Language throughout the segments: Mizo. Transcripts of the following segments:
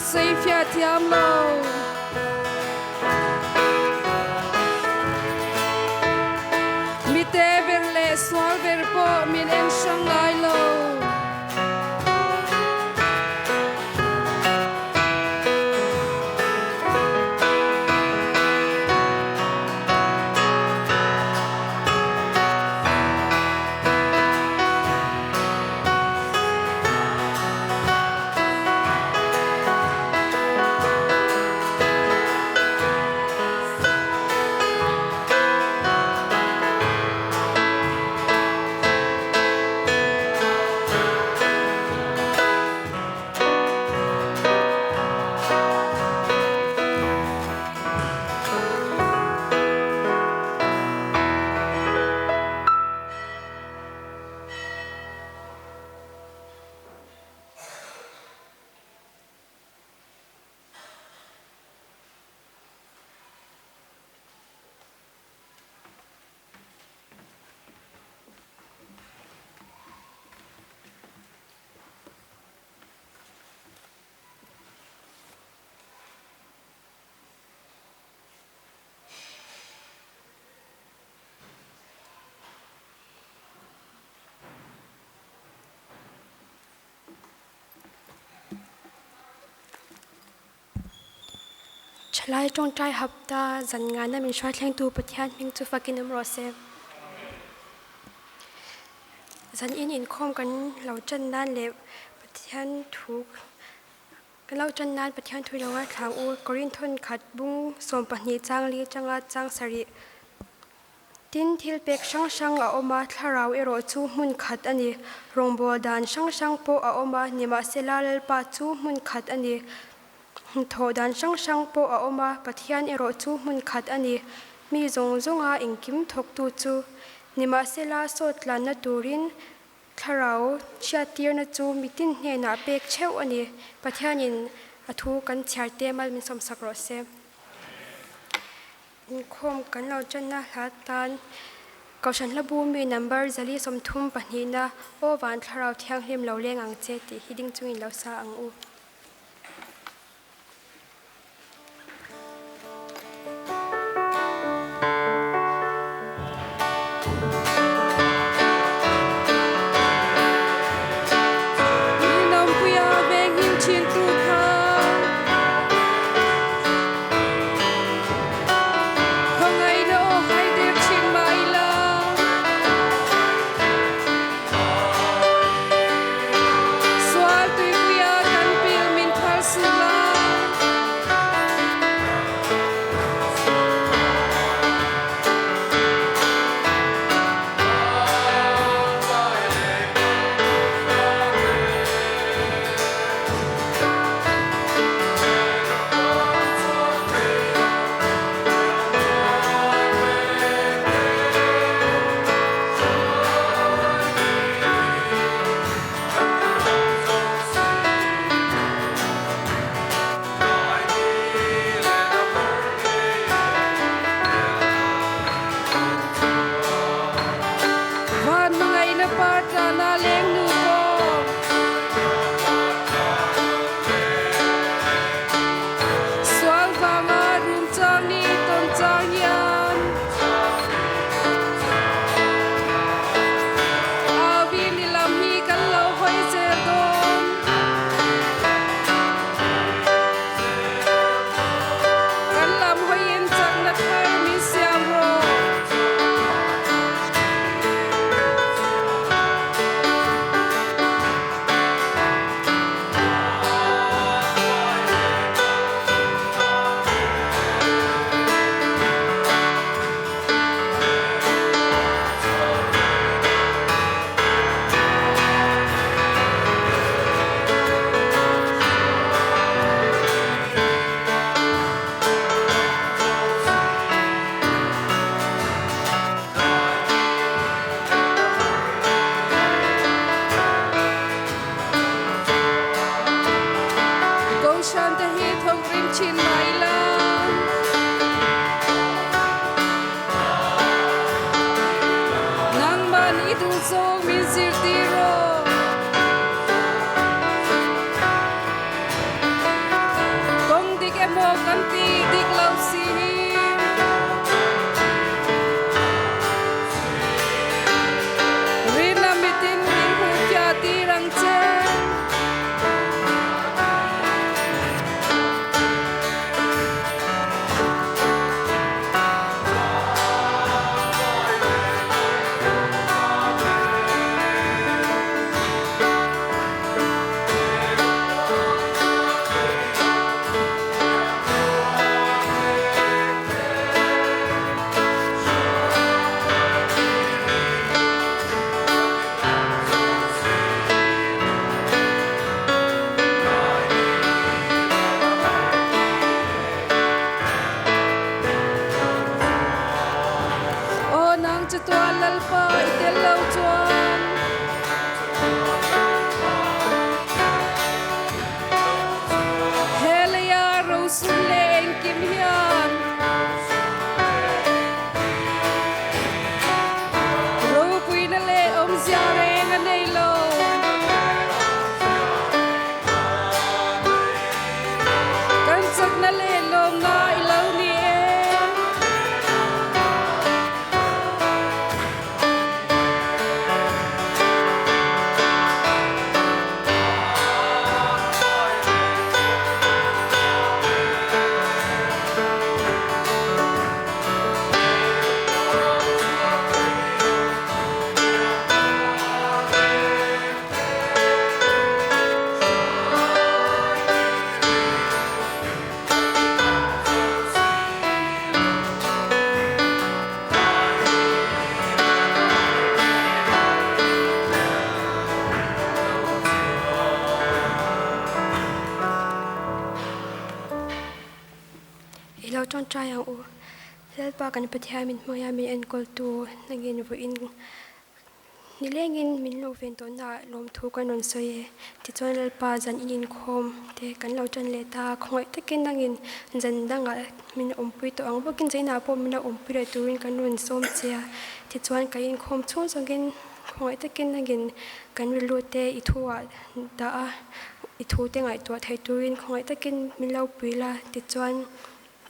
Sawi fiah thiam lo. Mite ber leh sual ber pawh min en hrang ngai lo. Thalai tawngtai hapta zan ngana min hruai thleng tu Pathian hming chu fakin awm rawh se. Zan in inkhawm kan lo tan nan leh Pathian thu kan lo tan nan Pathian thu lo ngaithla ang u. Korinthon khat bung 12 chang li tanga chang sarih. Tin thil pek hrang hrang a awm a, thlarau erawh chu hmun khat a ni. Rawngbâwl dan hrang hrang pawh a awm a, nimahsela Lalpa chu hmun khat a ni. Thawh dan hrang hrang pawh a awm a, Pathian erawh chu hmun khat a ni. Mi zawng zawnga engkim thawktu chu. Nimahsela sawt tlanna turin thlarau hriattirna chu mitin hnenah pek theuh a ni. Pathianin a thu kan chhiar te mal min sawmsak rawh se. Inkhawm kan lo tanna hla tan Kohhran hlabu mi number 432 na Aw van thlarau thianghlim lo leng ang che tih hi ding chungin lo sa ang u. Minompuia venghim thin tu kha. Khawngaihna aw haider thin mah ila. Sual tuipuia kan pil min phal suh la. Van hmangaihna par tlana leng nu pawh. Sual vanga rum chang ni tawn chang hian. Awi ni lam hi kan lo hawi zel dawn. Kan lam hawiin chakna thar min siam rawh. Kohhran te hi thawk rim thin mah ila. Nangman i duh zawng min zirtir rawh. Kan ti dik lo si hi. Rinna mitin min hmuh fiah tir ang che. Aw nang chatuan Lalpa i tel lo chuan. He leia rosum leh engkim hian ropuina leh awmzia reng a nei lo. Kan chakna leh lawmna i lo ni e. I lo tawngtai ang u. Lalpa kan Pathian min hmawia min enkawltu nangin vawiin Nilengin min lo ven tawhnaah lawmthu kan rawn sawi e. Tichuan Lalpa zan in inkhawm te kan lo tan leh ta a, khawngaih takin nangin zan dangah min awmpui tawh ang bawkin zainah pawh min lo awmpui leh turin kan rawn sawm che a. Tichuan kan inkhawm chhung zawngin khawngaih takin nangin kan rilru te i thuah dah a, i thu te ngaihtuah theih turin khawngaih takin min lo pui la. Tichuan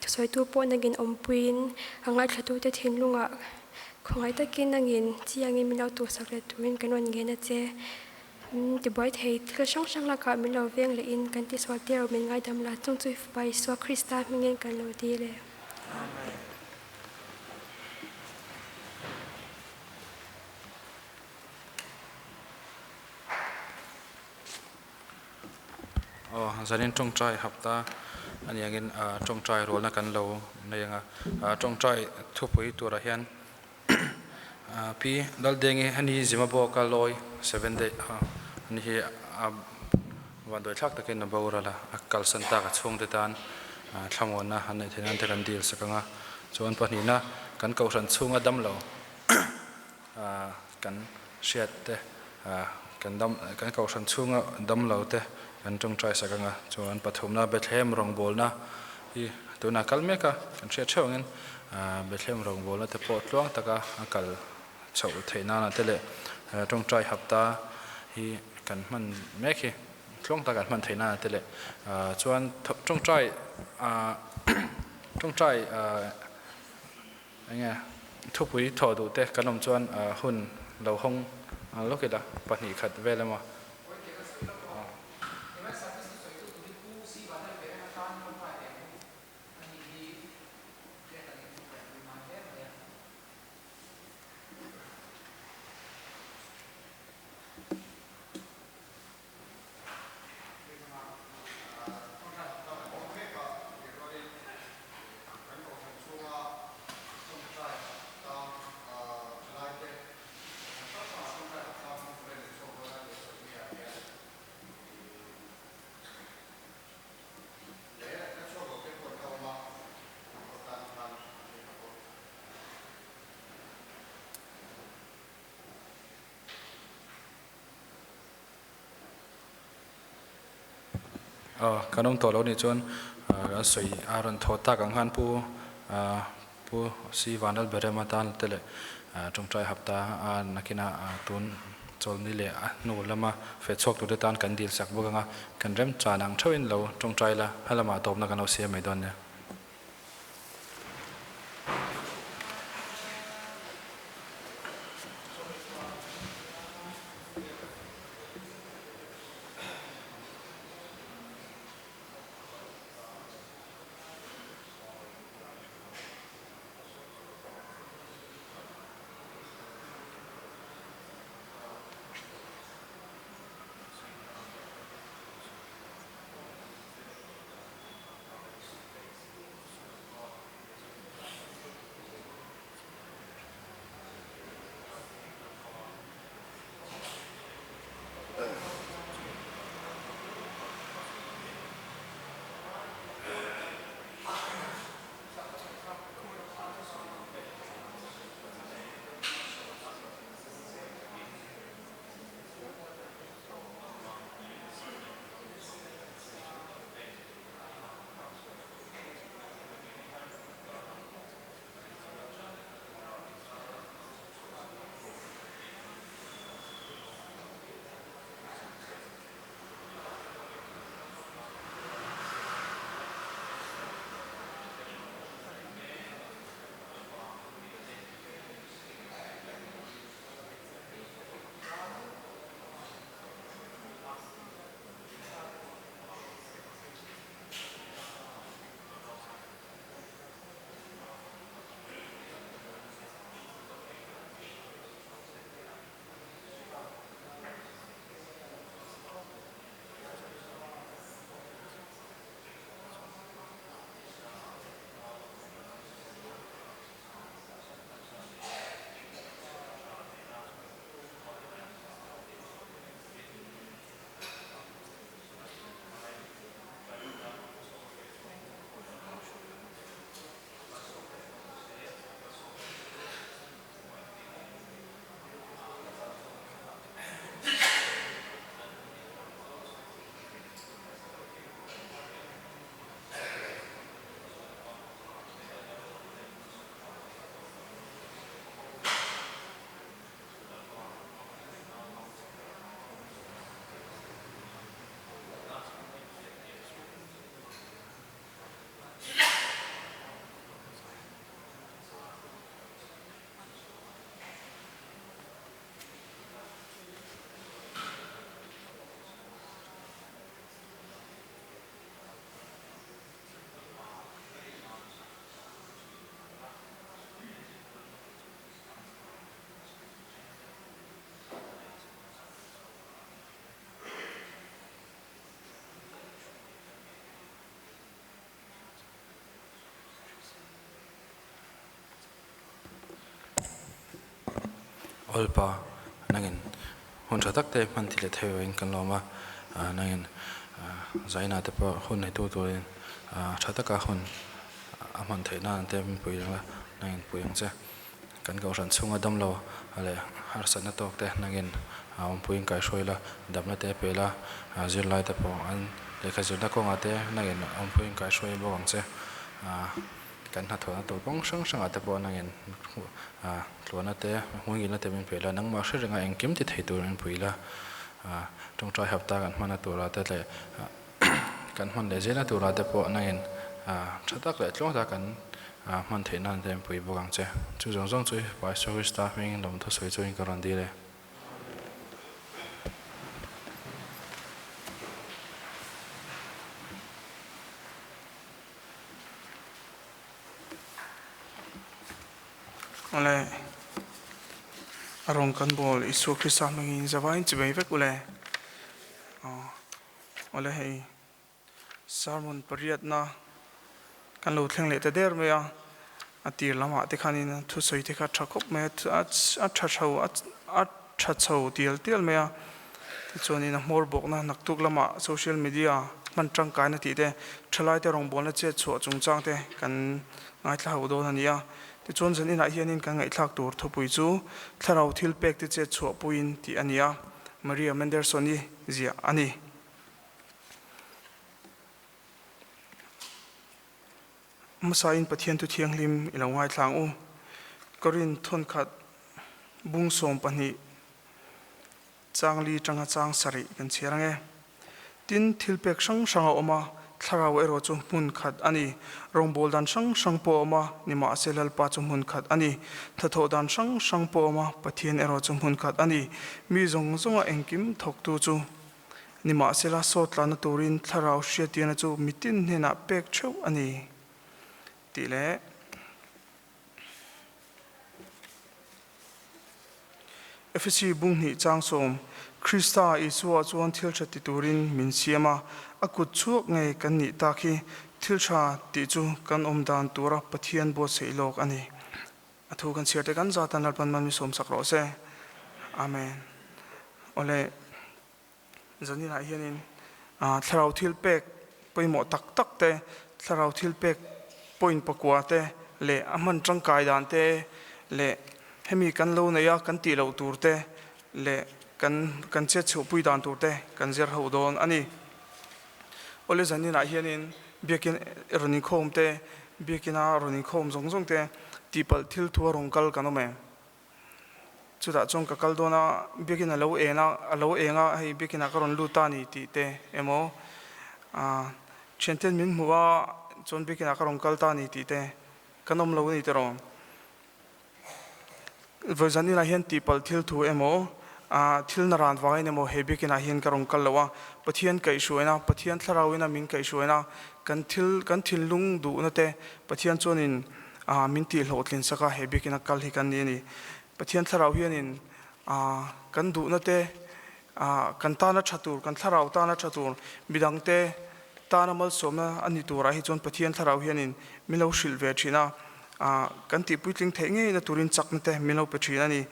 Thusawitu pawh nangin awmpuiin a ngaithlatute thinlungah khawngaih takin nangin chiangin min lo tuhsak leh turin kan rawn ngen a che. Min tibuai thei thil hrang hrang lakah min lo veng lehin kan tisual te erawh min ngaidam la, chung chu Fapa Isua Krista hmingin kan lo dil e. Amen. Aw, zanin tawngtai hapta a ni angin tawngtai rualna kan lo nei ang a, tawngtai thupui turah hian Pi Laldengi heni Zimbabwe-a lawi seven day ani hi a vanduai thlak takin a boral a, a kalsan tak a chhungte tan thlamuanna an neih theih nan te kan dil sak ang a, chuan pahnihna kan kohhran chhunga damlo Kan hriat te, kan dam, kan kohhran chhunga dam lo te kan tawngtai sak anga, chuan pathumna Bethlehem rawngbawlna hi tunah kal mek a, kan hriat theuh angin Bethlehem rawngbawlna te pawh tluang taka a kal chhoh theih nana te leh tawngtai hapta hi kan hman mek hi tluang taka kan hman theih nana te leh chuan tawngtai tawngtai Enge thupui thawh duh te kan awm chuan hun lo hawng lawk ila 2 khat vel emaw. Kan awm tawh lo nih chuan kan sawi a rawn thaw tak ang khan pu pu Si Vanlalberema tan te leh tawngtai hapta a nakina tun chawlni leh a hnu lama feh chhuak turte tan kan dil sak bawk ang a, kan remchan ang theuhin lo tawngtai la, helamah tawpna kan lo siam mai dawn nia. Awlpa nangin hun tha tak te hman thil leh thei vangin kan lawm a, nangin zaina te pawh hun neitu turin tha taka hun a hman theih nan te min pui ang a, nangin pui ang che. Kan kohhran chhunga damlo leh harsatna tawk te nangin awmpuiin kaihruai la, damna te pe la, zirlai te pawh an lehkha zirna kawngah te nangin awmpuiin kaihruai bawk ang che. Kan hnathawhna tur kawng hrang hrangah te pawh nangin tluahna te, hmuingilna te min pe la, nangmah hre renga engkim ti thei tur min pui la, tawngtai hapta kan hmanna turah te leh kan hman leh zelna turah te pawh nangin tha tak leh tluang tak kan hman theih nan te min pui bawk ang che. Chu zawng zawng chu Isua Krista hmingin lawmthu sawi chuin ka rawn dil e. Awle, a rawn kan bawl Isua Krista hmangin zavaiin chi mai vek ule. Awle hei sermon pariatna kan lo thleng leh ta der mai a, a tir lamah te khanin thusawi te kha a tha khawp mai a, a tha chho a tha chho tial tial mai a. Tichuanin a hmawr bawkna naktuk lamah social media hman tangkaina tih te, thalaite rawngbawlna chet chhuah chungchang te kan ngaithla ho dawn a ni a. Tichuan zan inah hianin kan ngaihthlak tur thupui chu Thlarau thil pek te chet chhuah puiin tih a ni a, Maria Menderson-i ziah a ni. Hmasain Pathian thu thianghlim i lo ngaithla ang u. Korin thawnkhat bung 12 Changli tanga chang sarih kan chhiar ang e. Tin, thil pek hrang hrang a awm a, thlarau erawh chu hmun khat a ni. Rawngbâwl dan hrang hrang pawh a awm a, nimahse Lalpa chu hmun khat a ni. Hnathawh dan hrang hrang pawh a awm a, Pathian erawh chu hmun khat a ni. Mi zawng zawnga engkim thawktu chu nimahsela sawt tlahna turin thlarau hriattirna chu mitin hnenah pek theuh a ni tih leh. Efesi bung hnih chang sawm, Krista Isua chuan thil tha ti turin min siam a, a kut chhuak ngei kan nih tak hi thil tha tih chu kan awm dan tura Pathian buatsaih lawk a ni. A thu kan chhiar te kan zatan Lalpan man mi sawmsak rawh se. Amen. Awle. Zaninah hianin thlarau thil pek pawimawh tak tak te, thlarau thil pek point pakua te leh a hman tangkai dan te leh hemi kan lo neih a kan tih loh tur te leh kan kan chet chhuahpui dan tur te kan zir ho dawn a ni. Awle zaninah hianin biakin rawn inkhawm te, biakina rawn inkhawm zawng zawng te tihpalh thil thu a rawn kal kan awm em? Chutah chuan ka kal dawn a, biakinn a lo en a, a lo eng a, hei biakinnah ka rawn lut a ni tih te emaw, ah thianten min hmuh a, chuan biakinnah ka rawn kal ta a ni tih te kan awm lo a ni tiraw. Vawi zan inah hian tihpalh thil thu emaw, ah thil na ran vangin emaw he biakinnah hian ka rawn kal lo a, Pathian kaihhruaina, Pathian thlarauina min kaihhruaina, kan thil, kan thinlung duhna te Pathian chuanin Ah, min tih hlawhtlin sak a, he biakina kal hi kan ni a ni. Pathian thlarau hianin ah kan duhna te, ah kan tana tha tur, kan thlarau tana tha tur, midangte tana malsawmna a ni turah hi chuan Pathian thlarau hianin min lo hrilh ve thin a, ah kan tih puitling theih ngeina turin chakna te min lo pe thin a ni.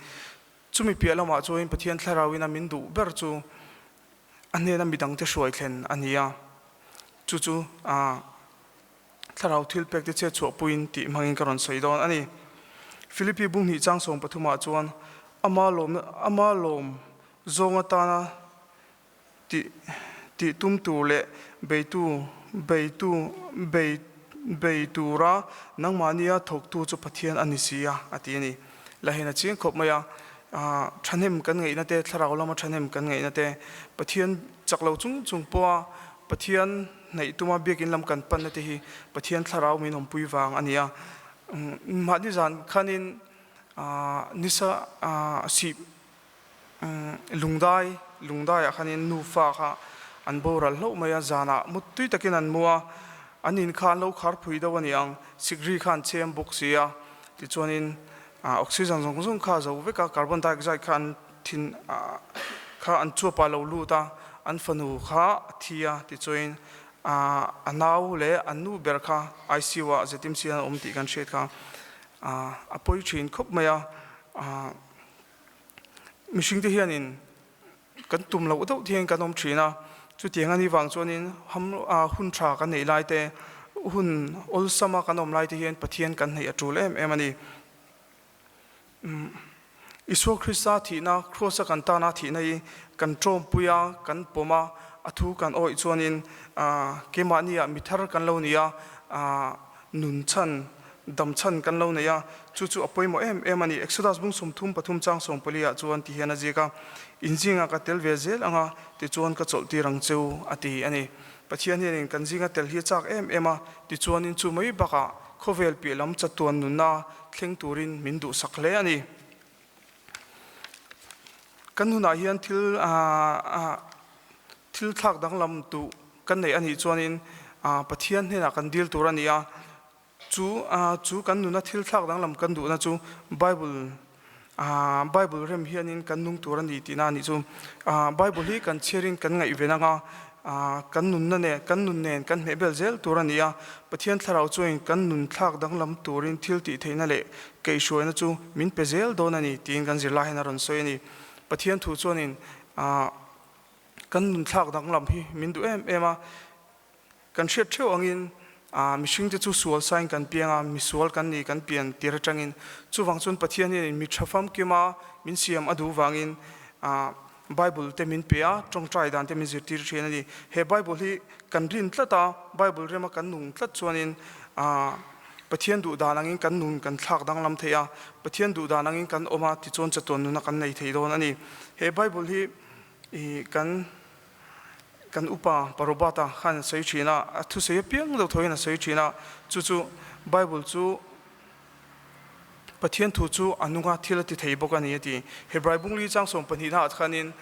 Chumi piah lamah chuanin Pathian thlarauin a min duh ber chu a hnena midangte hruai thlen a ni a, chu chu ah Thlarau thil pek te chhiat chhuah puiin tih hmangin ka rawn sawi dawn a ni. Philippi bung hnih chang 13 ah chuan ama lawm ama lawm zawng atana tih tih tum tur leh beitu beitu bei bei tura nangmahnia thawktu chu Pathian a ni si a a ti a ni. Lahin a chiang khawp mai a, thahnem kan ngaihna te, thlarau lama thahnem kan ngaihna te, Pathian chak lo chung chung pawha Pathian hnaih tuma biakin lam kan panna te hi Pathian thlarau min awmpui vang a ni a. Mahni zan khanin nisa sih lungdai lungdaiah khanin nufa kha an boral hlauh mai a, zanah muttui takin an mu a, an in kha an lo khar phui deuh a ni ang, sikri kha an chem bawk si a, tichuanin oxygen zawng zawng kha a zo vek a, carbon dioxide kha an thin kha an chuap ah lo lut a, an fanu kha a thi a, tichuain a nau leh an nu ber kha ICU ah zetimsi an awm tih kan hriat kha a pawi thin khawp mai a. Mihringte hianin kan tum loh deuh thiangin kan awm thin a, chutiang a nih vang chuanin ham hun tha kan neih lai te, hun awlsama kan awm lai te hian Pathian kan hneih a tul em em a ni. Isua Krista thihna, Kraws-a kan tana thihna hi kan tawmpui a, kan pawm a, a thu kan awih chuanin keimahniah mi thar kan lo ni a, nun chhan, dam chhan kan lo nei a, chu chu a pawimawh em em a ni. Exodus bung 33 chang 14 ah chuan ti hian a ziak a, In zingah ka tel ve zel ang a, tichuan ka chawlh tir ang cheu, a ti a ni. Pathian hianin kan zinga tel hi a chak em em a, tichuanin chu mai bakah khawvel piah lam chatuan nunna thleng turin min duhsak hle a ni. Kan hunah hian thil thil thlak danglam duh kan neih a nih chuanin Pathian hnenah kan dil tur a ni a, chu chu kan nuna thil thlak danglam kan duhna chu Bible Bible rem hianin kan nung tur a ni tihna a nih chu. Bible hi kan chhiarin kan ngaihven anga kan nunna nen kan nun nen kan hmehbel zel tur a ni a, Pathian thlarau chuanin kan nun thlak danglam turin thil tih theihna leh kaihhruaina chu min pe zel dawn a ni tiin kan zirlai hian a rawn sawi a ni. Pathian thu chuanin kan nun thlak danglam hi min duh em em a, Kan hriat theuh angin mihringte chu sual sain kan piang a, misual kan ni kan pian tir atangin. Chuvang chuan Pathian hianin mi tha famkima min siam a duh vangin Bible te min pe a, tawngtai dan te min zirtir thin a ni. He Bible hi kan rin tlat a, Bible rema kan nung tlat chuanin Pathian duh dan angin kan nun kan thlak danglam thei a, Pathian duh dan angin kan awm a, tichuan chatuan nuna kan nei thei dawn a ni. He Bible hi kan Kan upa Pa Robert-a khan a sawi thin a, a thusawi apiang deuh tho hian a sawi thin a, chu chu Bible chu Pathian thu chu a nunga thil a ti thei bawk a ni a ti. Hebrai bungli chang 12 ah khanin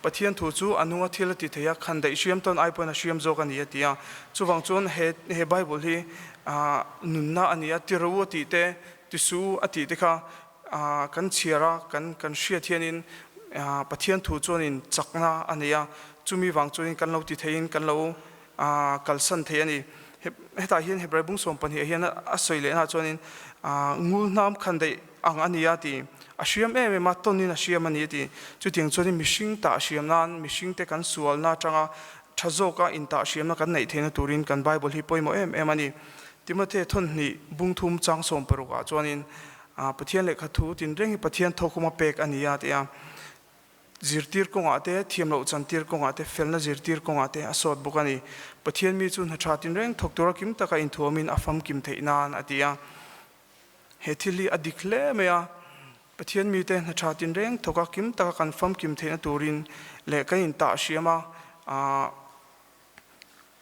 Pathian thu chu a nunga thil a ti thei a, khan daih hriam tawn ai pawhin a hriam zawk a ni a ti a. Chuvang chuan he he Bible hi nunna a ni a, ti ro a tih te, ti su a tih te kha Kan chhiar a, kan kan hriat hianin Pathian thu chuanin chakna a nei a, chumi vang chuanin kan lo ti theiin kan lo kalsan thei a ni. Hetah hian Hebrai bung 12 ah hian a sawi lehna chuanin ngul hnam khan daih ang a ni a ti. A hriam em em a, tawnin a hriam a ni a ti. Chutiang chuanin mihring tah hriam nan, mihringte kan sualna atanga tha zawka intah hriamna kan neih theihna turin kan Bible hi pawimawh em em a ni. Timothy thawnhnih bung thum chang 16 ah chuanin Pathian lehkha thu tinreng hi Pathian thawkhuma pek a ni a ti a, zirtir kawngah te, thiam loh chantir kawngah te, felna zirtir kawngah te a sawt bawk a ni. Pathian mi chu hna tha tinreng thawk tura kim taka inthuamin a famkim theih nan a ti a. He thil hi a dik hle mai a, Pathian mite hna tha tinreng thawka kim taka kan famkim theihna turin leh kan intah hriam a,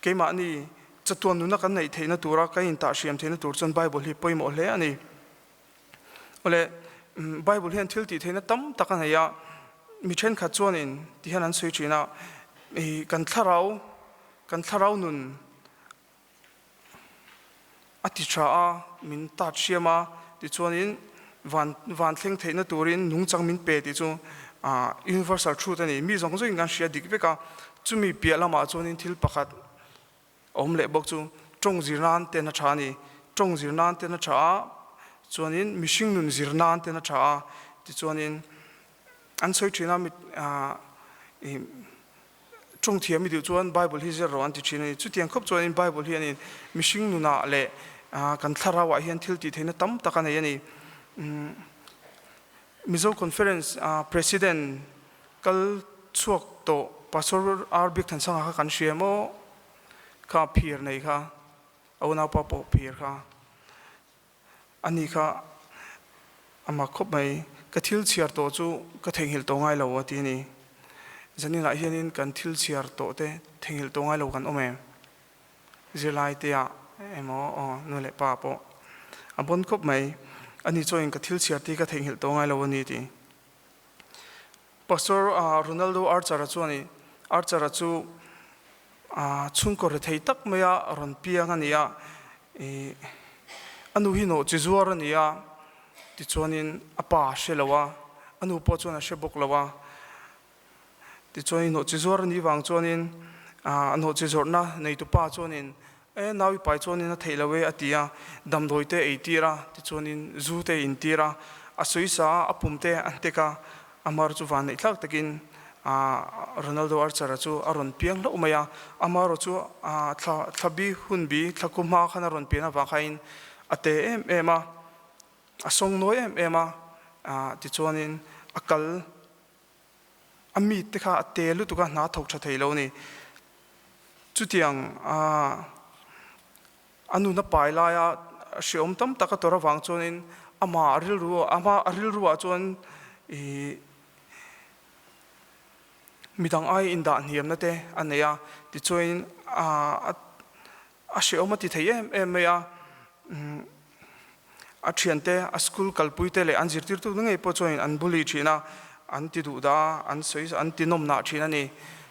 Keimahni chatuan nuna kan neih theihna tura kan intah hriam theihna tur chuan Bible hi pawimawh hle a ni. Awle, Bible hian thil tih theihna tam tak a nei a, mi thenkhat chuanin ti hian an sawi thin a, kan thlarau, kan thlarau nun a ti tha a, min tat hriam a, tichuanin van van thleng theihna turin nungchang min pe tih chu universal truth a ni. Mi zawng zawngin kan hria dik vek a, chumi piah lamah chuanin thil pakhat a awm leh bawk chu tawng zir nan ten a tha a ni. Tawng zir nan ten a tha a, chuanin mihring nun zir nan ten a tha a, tichuanin an sawi thin a, Tawng thiam i duh chuan Bible hi zir rawh an ti thin a ni. Chutiang khawp chuanin Bible hianin mihring nunah leh kan thlarauah hian thil tih theihna tam tak a nei a ni. Mizo Conference President kal chhuak tawh Pastor R. Biakthansanga kha kan hria maw? Kha phir nei kha, a unaupa pawh phir kha. A ni kha a mak khawp mai, ka thil chhiar tawh chu ka theihnghilh tawh ngai lo a ti a ni. Zaninah hianin kan thil chhiar tawh te theihnghilh tawh ngai lo kan awm em? Zirlai te ah emaw aw nu leh pa pawh a bawn khawp mai, a ni chuanin ka thil chhiar te hi ka theihnghilh tawh ngai lo a ni ti. Pastor Ronaldo Archer-a chuan Archer-a chu Chhungkaw rethei tak maia rawn piang a ni a, ih a nu hi nawh chi zuar a ni a, tichuanin a pa a hre lo a, a nu pawh chuan a hre bawk lo a, tichuanin nawh chi zuar a nih vang chuanin ah nawh chi zawrhna neitu pa chuanin e nau i pai chuanin a theih lo e a ti a, damdawi te ei tir a, tichuanin zu te in tir a, a sawi sa a, a pum te a hnek a. Amar chu van neih thlak takin Ronaldo Archer-a chu a rawn piang hlauh mai a. Amaro chu thla thla bi hun bi thla ku hma khan a rawn pian avang khain a te em em a, a sawng nawi em em a, tichuanin a kal a mi te kha a te lutuk a, hna thawk tha thei lo a ni. Chutiang a nuna pai laia hreawm tam tak a tawrh avang chuanin amah rilru ama a rilruah chuan ih midang ai indah hniamna te a nei a, tichuanin a a hreawm a ti thei em em mai a, a thiante a school kalpui te leh an zirtirtu te ngei pawh chuanin an bully thin a, an ti duh dah a, an sawi an ti nawm nah thin a ni.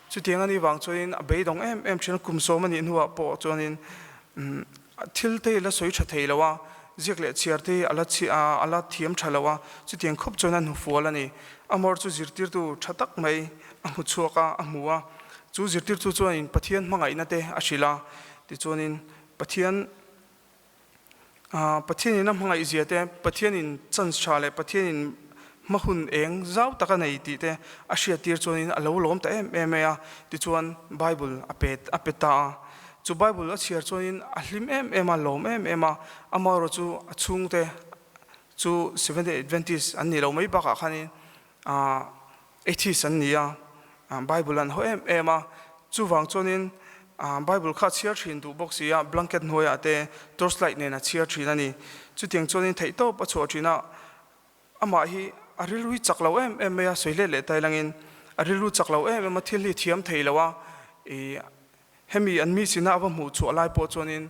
Chutiang a nih vang chuanin a beidawng em em thin a, kum sawm a nih hnuah pawh chuanin thil te hi la sawi tha thei lo a, ziak leh chhiar te hi a la a la thiam tha lo a, chutiang khawp chuan a hnufual a ni. Amor chu zirtirtu tha tak mai a hmu chhuak a, a hmu a, chu zirtirtu chuanin Pathian hmangaihna te a hrilh a, tichuanin Pathian Pathianin a hmangaih zia te, Pathianin chance tha leh Pathianin hma hun eng zau tak a nei tih te a hriattir chuanin a lo lawm ta em em mai a, tichuan Bible a pe a pe ta a. Chu Bible a chhiar chuanin a hlim em em a, lawm em em a, amaherawh chu a chhungte chu Seventh Day Adventist an nih loh mai bakah khanin Atheist an ni a, Bible an haw em em a, chuvang chuanin Bible kha a chhiar thin duh bawk si a, blanket hnuaiah te torch light nen a chhiar thin a ni. Chutiang chuanin theihtawp a chhuah thin a, amah hi a rilru hi chak lo em em mai a, sawi let leh tai langin a rilru chak lo em em a, thil hi thiam thei lo a, ih hemi an mi sina a va hmuh chhuah lai pawh chuanin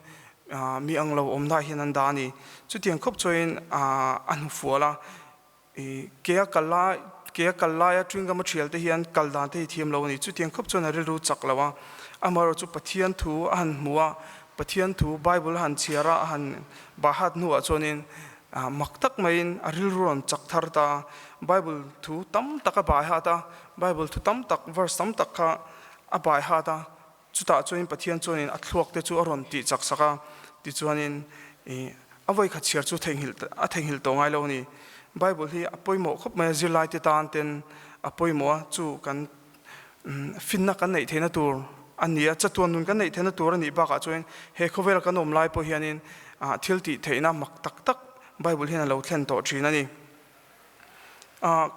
mi ang lo awmna hian an dah a ni. Chutiang khawp chuanin a hnufual a. I ke a kal lai, ke a kal laia chewing gum a thial te hian kal dan te hi thiam lo a ni. Chutiang khawp chuan a rilru chak lo a. Amaherawh chu Pathian thu a han hmu a, Pathian thu Bible a han chhiar a, a han bah hat hnuah chuanin mak tak maiin a rilru rawn chak thar ta a. Bible thu tam tak a bai hat a, Bible thu tam tak, verse tam tak kha a bai hat a. Chutah chuanin Pathian chuanin a thluak te chu a rawn tih chak sak a, tichuanin ih a vawikhat chhiar chu theihnghilh a theihnghilh tawh ngai lo a ni. Bible hi a pawimawh khawp mai a, zirlai te tan ten a pawimawh a, chu kan finna kan neih theihna tur a ni a, chatuan nun kan neih theihna tur a nih bakah chuanin he khawvela kan awm lai pawh hianin thil tih theihna mak tak tak Bible hian a lo thlen tawh thin a ni.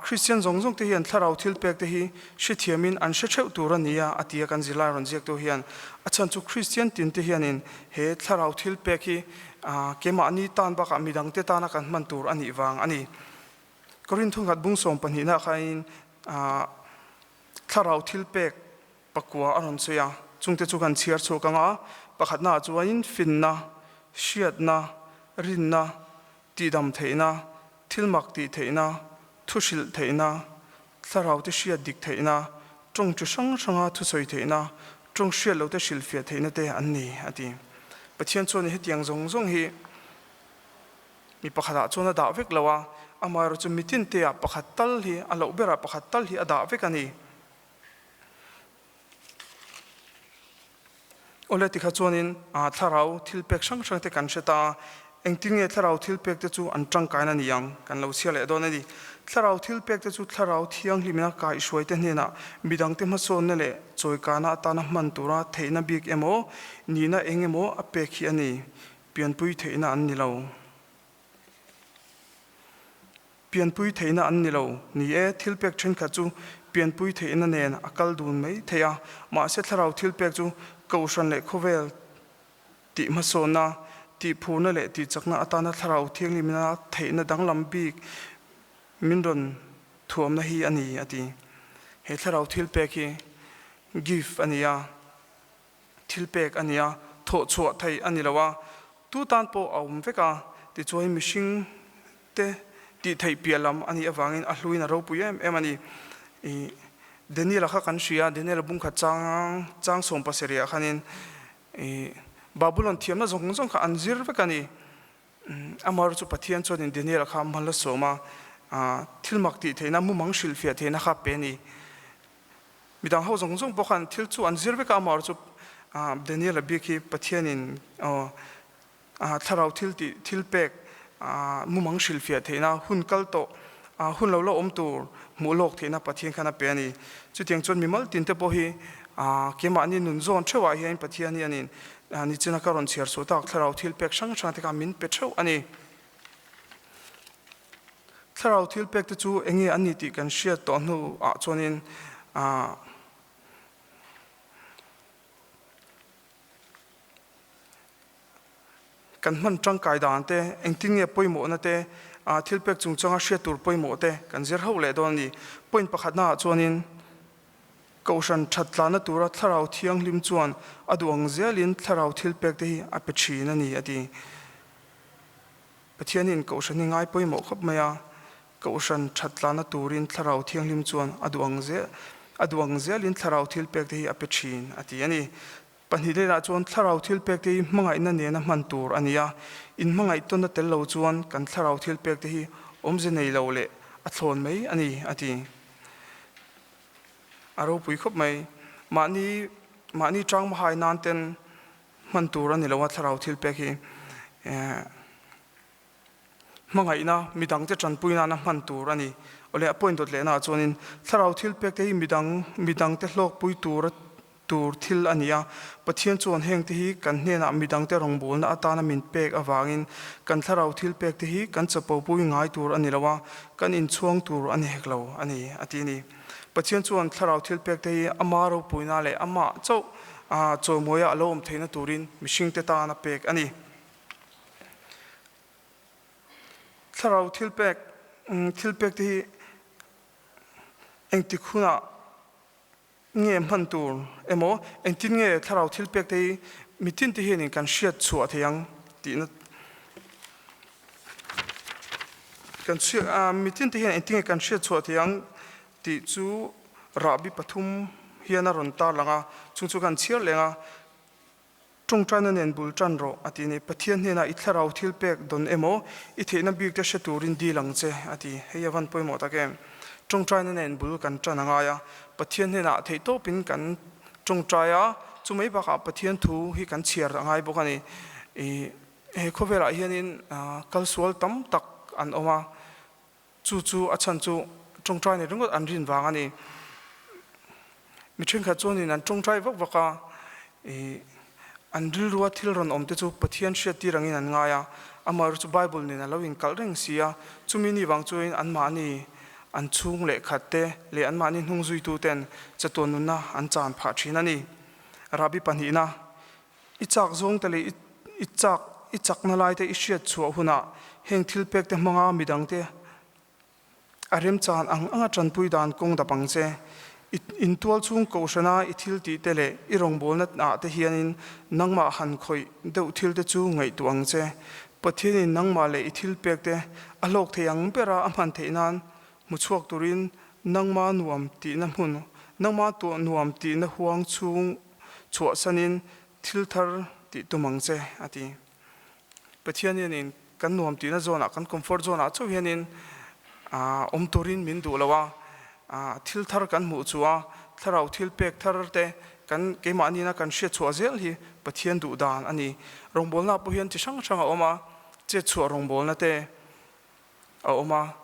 Kristian zawng zawng te hian thlarau thil pek te hi hrethiamin an hre theuh tur a ni a, a ti a kan zirlai rawn ziaktu hian. A chhan chu Kristian tin te hianin he thlarau thil pek hi keimahni tan bakah midang te tana kan hman tur a nih vang a ni. Korinth thungkhat bung sawm pahnihna khain thlarau thil pek pakua a rawn sawi a, chungte chu kan chhiar chhuak ang a, pakhatnaah chuanin finna, hriatna, rinna, tihdam theihna, thil mak tih theihna, thu hrilh theihna, thlarau te hriat dik theihna, tawng chi hrang hranga thusawi theihna, tawng hriat lo te hrilhfiah theihna te an ni, a ti. Pathian chuan hetiang zawng zawng hi mi pakhatah chuan a dah vek lo a, amaherawhchu chu mitin teah pakhat tal hi, a loh berah pakhat tal hi a dah vek a ni. Awle tikha chuanin thlarau thil pek hrang hrang te kan hre ta a, engtin nge thlarau thil pek te chu an tangkaina ni ang kan lo chhiar leh dawn a ni. Thlarau thil pek te chu thlarau thianghlimna kaihhruai te hnenah midangte hmasawnna leh chawikana atana hman tura theihna bik emaw nihna eng emaw a pek hi a ni. Pianpui theihna an ni lo. Pianpui theihna an ni lo. Ni e, thilpek thenkhat chu pianpui theihna nen a kal dun mai thei a, mahse thlarau thilpek chu kohhran leh khawvel tih hmasawnna, tih phurna leh tih chakna atana thlarau thianghlimna theihna danglam bik min rawn thuamna hi a ni, a ti. He thlarau thilpek hi gift a ni a. Thilpek a nia, thawh chhuah theih a ni lo a, tu tan pawh a awm vek a, tichuan mihring te tih theih piah lam a nih avangin a hluin a ropui em em a ni. Ih Daniel-a kha kan hria, Daniel-a bungkhat chang chang sawm pasarih ah khanin ih Babulon thiamna zawng zawng kha an zir vek a ni. Amar chu Pathian chuanin Daniel-a kha mal a sawm a, thil mak tih theihna, mumang hrilhfiah theihna kha pe a ni. Midang ho zawng zawng pawh khan thil chu an zir vek a, amaherawh chu Daniel-a bik hi Pathianin thlarau thil tih thil pek mumang hrilhfiah theihna hun kal tawh Hun lo la awm tur hmuh lawk theihna Pathian khan a pe a ni. Chutiang chuan mimal tin te pawh hi keimahni nun zawn theuhah hian Pathian hi anin nichina ka rawn chhiar suh tak thlarau thil pek hrang hrang te kha min pe theuh a ni. Thlarau thil pek te chu eng nge an ni tih kan hriat tawh hnuah chuanin Kan hman tangkai dan te, engtin nge pawimawhna te, thil pek chungchanga hriat tur pawimawh te kan zir hauh leh dawn a ni. Point pakhatnaah chuanin Kohhran that tlanna tura Thlarau Thianghlim chuan a duh ang zelin Thlarau thil pek te hi a pe thin a ni a ti. Pathianin Kohhran hi ngai pawimawh khawp mai a, Kohhran that tlanna turin Thlarau Thianghlim chuan a duh ang zel a duh ang zelin Thlarau thil pek te hi a pe thin a ti a ni. Pahnih lehlah chuan thlarau thilpek te hi hmangaihna nena hman tur a ni a, inhmangaih tawnna tel lo chuan kan thlarau thilpek te hi awmze nei lo leh a thlawn mai a ni, a ti. A ropui khawp mai. Mahni mahni tang mahai nan ten hman tur a ni lo a thlarau thilpek hi. Hmangaihna, midangte tanpui nana hman tur a ni. Awle, a point dawt lehnaah chuanin thlarau thilpek te hi midang, midangte hlawkpui tura tur thil a ni a. Pathian chuan hengte hi kan hnenah midangte rawngbawlna atana min pek avangin kan thlarau thilpek te hi kan chapopui ngai tur a ni lo a, kan inchhuang tur a ni hek lo a ni, a ti a ni. Pathian chuan thlarau thilpek te hi ama ropuina leh amah chauh chawimawia a lo awm theihna turin mihringte tan a pek a ni. Thlarau thilpek thilpek te hi engtik hunah nge hman tur emaw engtin nge thlarau thilpek te hi mitin te hianin kan hriat chhuah thei ang tihna kan chhiat mitin te hian engtin nge kan hriat chhuah thei ang tih chu rahbi pathum hian a rawn tarlang a chung chu kan chhiar leng a. Tawngtaina nen bul tan rawh, a ti ni. Pathian hnenah i thlarau thil pek dawn emaw, i theihna bik te hre turin dil ang che, a ti. Hei a van pawimawh tak em? Tawngtaina nen bul kan tan a ngai a, Pathian hnenah theih tawpin kan tawngtai a, chumai bakah Pathian thu hi kan chhiar a ngai bawk a ni. I he khawvelah hianin kalsual tam tak an awm a, Chu chu a chhan chu tawngtai ni ringawt an rin vang a ni. Mi thenkhat chuanin an tawngtai vak vak a, ih an rilrua thil rawn awm te chu Pathian hriattir angin an ngai a, amaherawhchu chu Bible nen a lo inkalh reng si a, chumi ni vang chuin anmahni an chhung leh khat te leh anmahni hnung zuitu ten chatuan nunna an chan phah thin a ni. Rabbi pahnihna I chak zawng te leh i chak i chakna lai te i hriat chhuah hunah heng thil pek te hmanga midangte a remchan ang anga tanpui dan kawng dap ang che. I intual chhung kohhrana i thil tih te leh i rawngbawlna ah te hianin nangmah han khawih deuh thil te chu ngaihtuah ang che. Pathianin nangmah leh i thil pek te a hlawk thei ang bera a hman theih nan hmu chhuak turin nangmah nuam tihna hmun nangmah tuah nuam tihna huang chhung Chhuahsanin thil thar tih tum ang che, a ti. Pathian hianin kan nuam tihna zawnah, kan comfort zone-ah chauh hianin awm turin min duh lo a, thil thar kan hmuh chu a, thlarau thil pek thar te kan keimahniina kan hriat chhuah zel hi Pathian duh dan a ni. Rawngbawlnaah pawh hian chi hrang hrang a awm a, chet chhuah rawngbawlna te a awm a,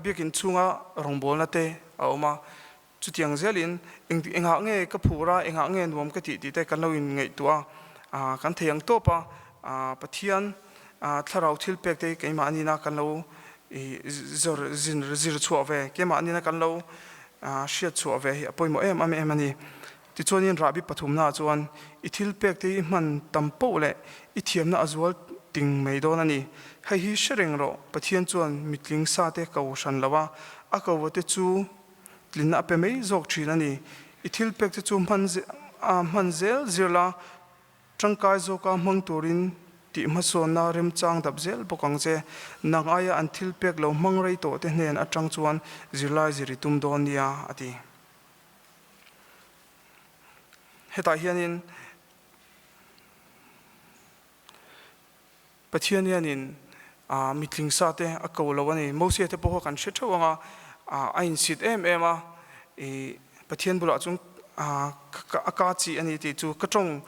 biakin chhunga rawngbawlna te a awm a, Chutiang zelin eng engah nge ka phur a, engah nge nuam ka tih tih te kan lo inngaihtuah a, kan thei ang tawp a, Pathian thlarau thil pek te hi keimah nina kan lo zawr zin zir chhuah ve, keimah nina kan lo hriat chhuah ve hi a pawimawh em em a ni. Tichuanin rahbi pathumnaah chuan i thil pek te hi hman tam poh leh i thiamna a zual ting mai dawn a ni. Hei hi hre reng rawh, Pathian chuan mitling sa te ko hran lo a, a ko te chu Tlinna a pe mai zawk thin a ni. I thil pek te chu hman hman zel zir la, tangkai zawka hmang turin tih hmasawnna remchang dap zel bawk ang che. Nang aia an thil pek lo hmang rei tawh te hnen atang chuan zirlai zir i tum dawn nia, a ti. Hetah hianin Pathian hianin mitling sa te a ko lo a ni. Mosia te pawh kha kan hre theuh ang a, a insit em em a, ih Pathian bulah chuan a ka chi a ni tih chu ka tawng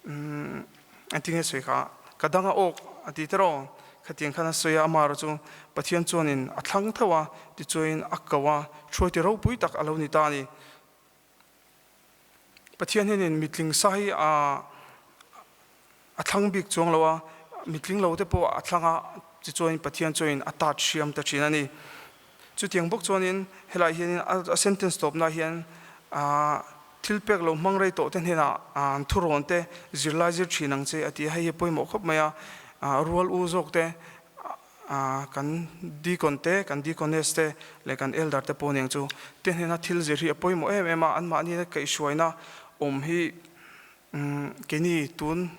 engtin nge sawi kha, ka dang a awk a ti tiraw? Khatiang khan a sawi a, amaherawh chu Pathian chuanin a thlang tho a, tichuain a ko a, hruaiti ropui tak a lo ni ta a ni. Pathian hianin mitling sa hi a a thlang bik chuang lo a, mitling lo te pawh a thlang a, tichuain Pathian chuanin a tat hriam ta thin a ni. Chutiang bawk chuanin helaiah hianin a sentence tawpnaah hian thil pek lo hmang rei tawh te hnenah an thurawn te zirlai zir thin ang che a ti a, hei hi pawimawh khawp mai a, rual u zawk te kan deacon te, kan deaconess te leh kan elder te pawh aniang chu te hnena thil zir hi a pawimawh em em a, anmahni kaihhruaina awm hi keini tun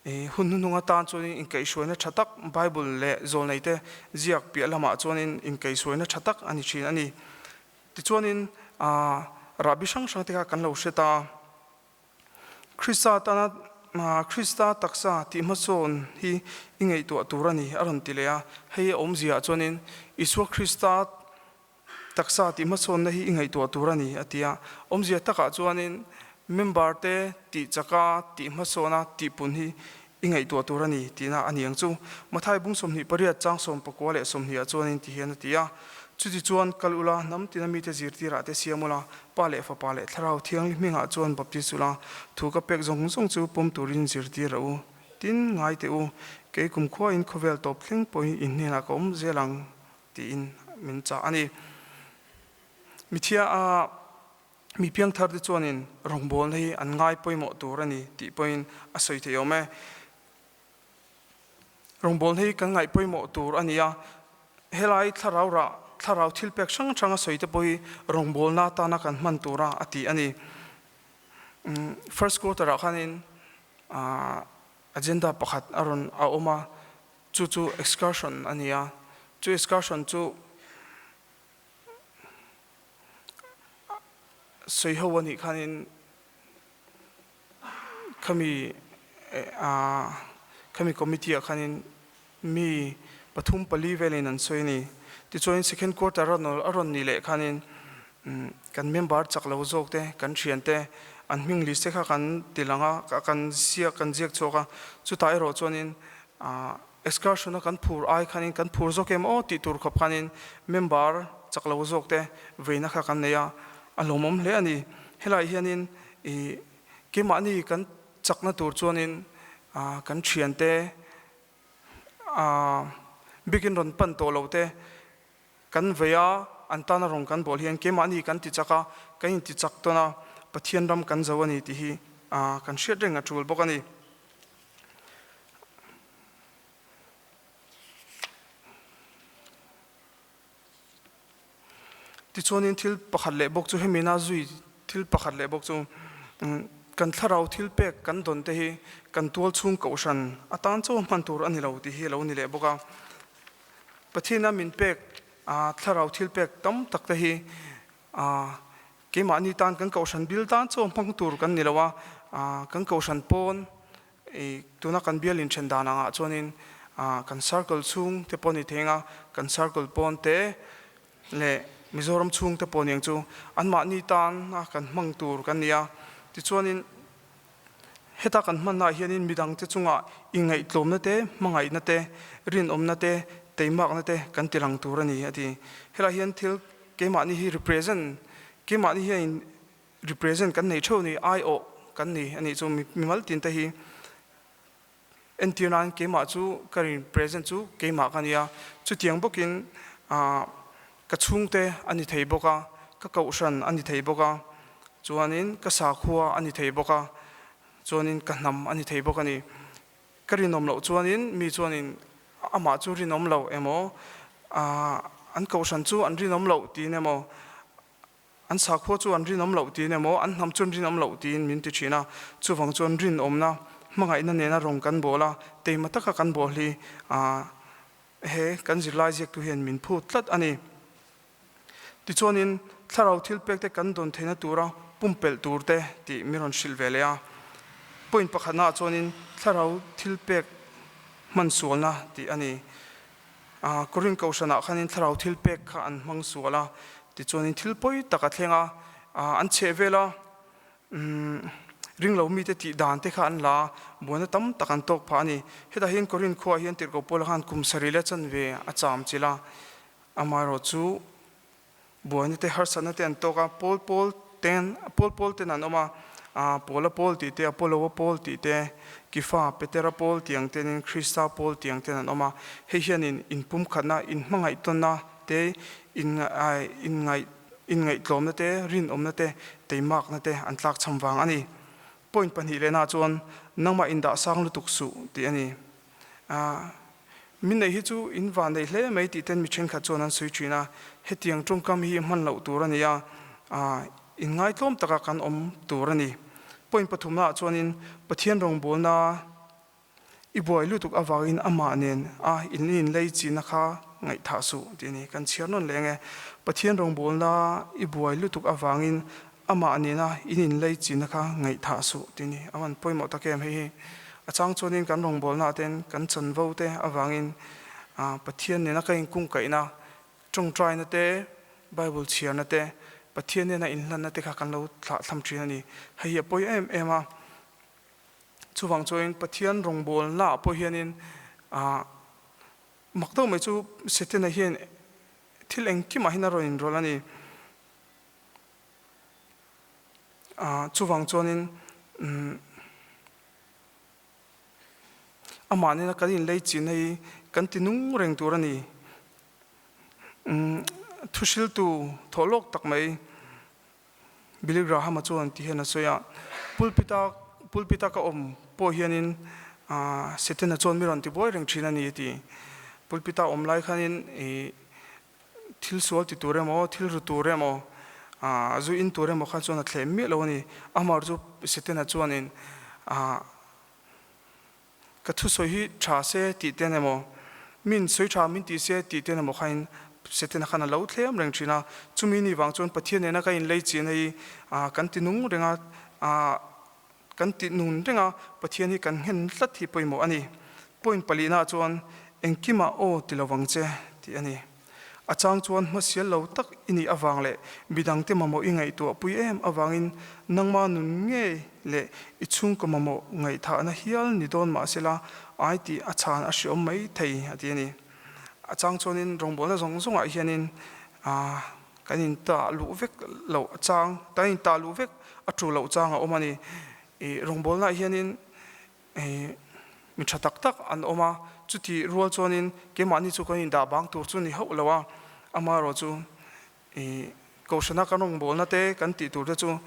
Hun hnuhnung atan chuanin inkaihhruaina tha tak Bible leh zawlneite ziak piah lamah chuanin inkaihhruaina tha tak a ni thin a ni. Tichuanin rahbi hrang hrang te kha kan lo hre ta. Krista tana Krista taksa tih hmasawn hi i ngaihtuah tur a ni a rawn ti leh a. Hei a awmziaah chuanin Isua Krista Taksa tih hmasawnna hi i ngaihtuah tur a ni, a ti a. Awmzia takah chuanin member te tih chaka tih hmasawna tihpun hi i ngaihtuah tur a ni tihna a ni ang chu. Mathai bung 28 chang 19 leh 20 ah chuanin ti hian a ti a. Chuti chuan kal ula, hnam tina mite zirtirah te siam ula, Pa leh Fapa leh Thlarau Thianghlim hmingah chuan baptis ula, thu ka pek zawng zawng chu pawm turin zirtir a u. Tin, ngai teh u, kei kumkhuain khawvel tawp thleng pawhin in hnenah ka awm zel ang. tiin min chah a ni. Mithia a mi piangthar te chuanin rawngbawlna hi an ngai pawimawh tur a ni tih pawhin a sawi thei awm e. Rawngbawlna hi kan ngaih pawimawh tur a ni a, helai thlarau rah, thlarau thil pek hrang hrang a sawi te pawh hi rawngbawlna atana kan hman tura a ti a ni. First quarter ah khanin agenda pakhat a rawn a awm a, Chu chu excursion a ni a, chu excursion chu sawi ho a nih khanin khami khami committee ah khanin mi pathum pali velin an sawi a ni. Tichuanin second quarter a rawn nih leh khanin kan member chak lo zawk te, kan thian te an hming list te kha kan ti lang a, kan ziak kan ziak chhuak a, chutah erawh chuanin Excursion a kan phur ai khanin kan phur zawk em aw tih tur khawp khanin member chak lo zawk te veina kha kan nei a, a lawmawm hle a ni. Helai hianin ih keimahni kan chakna tur chuanin kan thiante bikin rawn pan tawh lo te kan vei a, an tana rawn kan bawl hian keimahni kan ti chak a, kan inti chak tawn a, Pathian ram kan zo a ni tih hi kan hriat reng a tul bawk a ni. Tichuanin thil pakhat leh bawk chu hemi na zui thil pakhat leh bawk chu kan thlarau thil pek kan dawn te hi kan tual chhung kohhran atan chaw hman tur a ni lo tih hi a lo ni leh bawk a. Pathiana min pek thlarau thil pek tam tak te hi Keimahni tan kan kohhran bil tan chaw hmang tur kan ni lo a, kan kohhran pawn tuna kan bial inthen dan angah chuanin kan circle chhung te pawh ni thei anga, kan circle pawn te leh Mizoram chhung te pawh ni ang chu anmahni tan a kan hmang tur kan ni a. Tichuanin heta kan hmannaah hianin midangte chungah ingaihtlawmna te, hmangaihna te, rinawmna te, teimakna te kan tilang tur a ni a ti. Helaiah hian thil Keimahni hi represent, keimahni hian represent kan nei theuh ni, aiawh kan ni a nih chu mimal tin te hi entir nan keimah chu ka represent chu keimah ka nia, chutiang bawkin ah ka chhungte a ni thei bawk a, ka kohhran a ni thei bawk a, chuanin ka sakhua a ni thei bawk a, chuanin ka hnam a ni thei bawk a ni. Ka rinawm loh chuanin mi chuanin amah chu rinawm lo emaw, an kohhran chu an rinawm loh tiin emaw, an sakhua chu an rinawm loh tiin emaw, an hnam chu an rinawm loh tiin min ti thin a. Chuvang chuan rinawmna, hmangaihna nena rawng kan bawl a, teima taka kan bawl hi he kan zirlai ziaktu hian min phut tlat a ni. Tichuanin thlarau thilpekte kan dawn theihna tura pumpelh turte tih min rawn hrilh ve leh a. Point pakhatnaah chuanin thlarau thilpek hman sualna tih a ni. Korin kohhranah khanin thlarau thilpek kha an hmang sual a, tichuanin thil pawi tak a thleng a, an chheh vel a. Ringlo mite tih dan te kha an la a, buaina tam tak an tawk phah a ni. Hetah hian Korinth khuaah hian tirhkoh Paula khan kum sarih leh chanve a cham chilh a, amaherawh chu buaina te harsatna te an tawk a, Paul Paul ten Paul Paul ten an awm a, Paula Paul tih te, Apollo-a Paul tih te, Kifa, Petera Paul tih ang tenin Krista Paul tih ang ten an awm a. Hei hianin inpumkhatna, inhmangaihtawnna te, inngaih inngaihtlawmna te, rinawmna te, teimakna te an tlakchham vang a ni. Point pahnih lehna chuan nangmah indah sang lutuk suh tih a ni. Aaa min neih hi chu in van neih hle mai tih ten mi thenkhat chuan an sawi thin a, hetiang tawngkam hi hman loh tur a ni a, aaa inngaitlawm taka kan awm tur a ni. Point pathumna ah chuanin Pathian rawngbawlna i buai lutuk avangin amah nen a in in lei chihna kha ngaihthah suh tih a ni. Kan chhiar nawn leh ang e. Pathian rawngbawlna i buai lutuk avangin Amah nena in inlei chihna kha ngaihthah suh tih ni. A van pawimawh tak em hei hi. A chang chuanin kan rawngbawlnaah ten kan chanvo te avangin Pathian nena ka inkungkaihna, tawngtaina te, Bible chhiarna te, Pathian nena inhlanna te kha kan lo thlah thlam thin a ni. Hei hi a pawi em em a. Chuvang chuanin Pathian rawngbawlnaah pawh hianin mak deuh mai chu Setana hian thil engkimah hian a rawn inrawlh a ni. Chuvang chuanin amah nena kan inlei chin hei kan ti nung reng tur a ni. Thuhriltu thawh lawk tak mai Billy Graham-a chuan ti hian a sawi a, Pulpita pulpita ka awm pawh hianin Setana chuan mi rawn ti buai reng thin a ni a ti. Pulpita awm lai khanin ih Thil sual ti tur emaw, thil ru tur emaw, a zu in tur emaw kha chuan a thlem miah lo a ni. Amar chu Setana chuanin ka thusawi hi tha se tih ten emaw, min sawi tha min ti se tih ten emaw khain Setana khan a lo thlem reng thin a. Chumi ni vang chuan Pathian nena ka inlei chin hei kan ti nung reng a, kan ti nun reng a, Pathian hi kan nghen tlat hi pawimawh a ni. Point palihnaah chuan engkimah aw ti lo vang che tih a ni. A chang chuan hmasial lo tak i nih avang leh midangte mamawh i ngaihtuah pui em avangin nangma nun ngei leh i chhungkaw mamawh ngaihthahna hial ni dawn mahsela ai tih a chhan a hreawm mai thei a ti a ni. A chang chuanin rawngbawlna zawng zawngah hianin Kan intah luh vek loh chang, kan intah luh vek a tu loh chang a awm a ni. Ih rawngbawlnaah hianin ih mi tha tak tak an awm a, chuti rual chuanin keimahni chu kan indah bang tur chu ni hauh lo a, amaherawh chu ih kohhrana kan rawngbawlna te kan tih tur te chu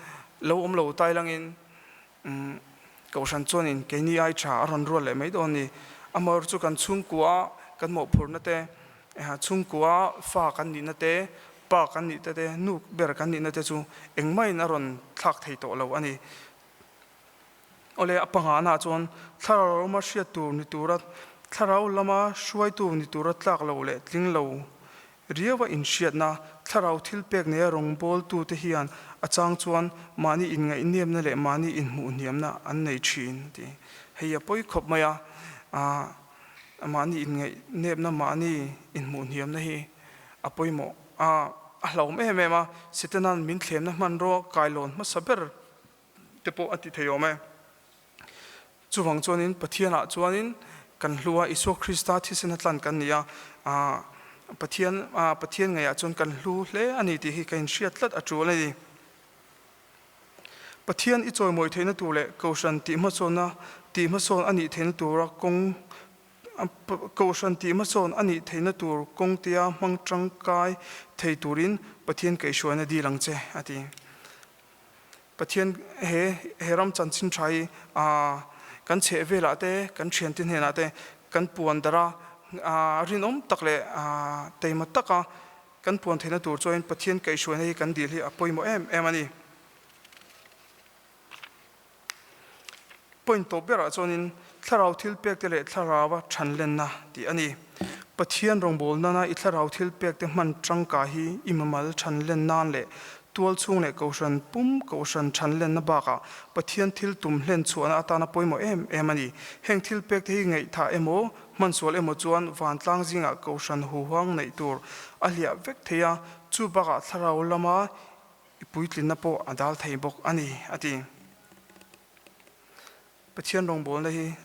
lo awm lo tai langin umm kohhran chuanin keini ai tha a rawn rual leh mai dawn a ni. Amaherawh chu kan chhungkua kan mawhphurhna te Chhungkua fa kan nihna te, pa kan nihte te, nu ber kan nihna te chu engmahin a rawn thlak thei tawh lo a ni. Awle, a pangana chuan thlarau lama hriat tur ni tura, thlarau lama hruaitu ni tura tlak lo leh tling lo riaua inhriatna, thlarau thil pek neia rawngbawltute hian a chang chuan mahni inngaihniamna leh mahni inhmuhhniamna an nei thin a ti. Hei a pawi khawp mai a. Mahni inngaih nepna, mahni inhmuh hniamna hi a pawimawh a, a hlauhawm em em a, Setana'n min thlemna hmanraw kailawn hmasa ber te pawh a ti thei awm e. Chuvang chuanin Pathianah chuanin kan hlu a, Isua Krista thisen a tlan kan ni a, Pathian Pathian ngaihah chuan kan hlu hle a ni tih hi ka inhriat tlat a tul a ni. Pathian i chawimawi theihna tur leh Kohhran tihhmasawnna tihhmasawn a nih theihna tura kawng Kohhran tihhmasawn a nih theihna tur kawngtea hmang tangkai thei turin Pathian kaihhruaina dil ang che, a ti. Pathian he he ram chanchin tha hi kan chheh velah te, kan thiante hnenah te kan puan darh a, rinawm tak leh teima taka Kan puan theihna tur chuanin Pathian kaihhruaina hi kan dil hi a pawimawh em em a ni. Point tawp berah chuanin thlarau thil pekte leh thlaraua thanlenna tih a ni. Pathian rawngbâwl nana i thlarau thil pekte hman tangka hi i mamal thanlen nan leh tual chhung leh kohhran pum kohhran thanlenna bakah Pathian thil tum hlen chhuahna atana pawimawh em em a ni. Heng thil pekte hi ngaihthah emaw Hmansual emaw chuan vantlang zingah kohhran huhuang neih tur a hliah vek thei a, chu bakah thlarau lama i puitlinna pawh a dal thei bawk a ni, a ti. Pathian rawngbawlna hi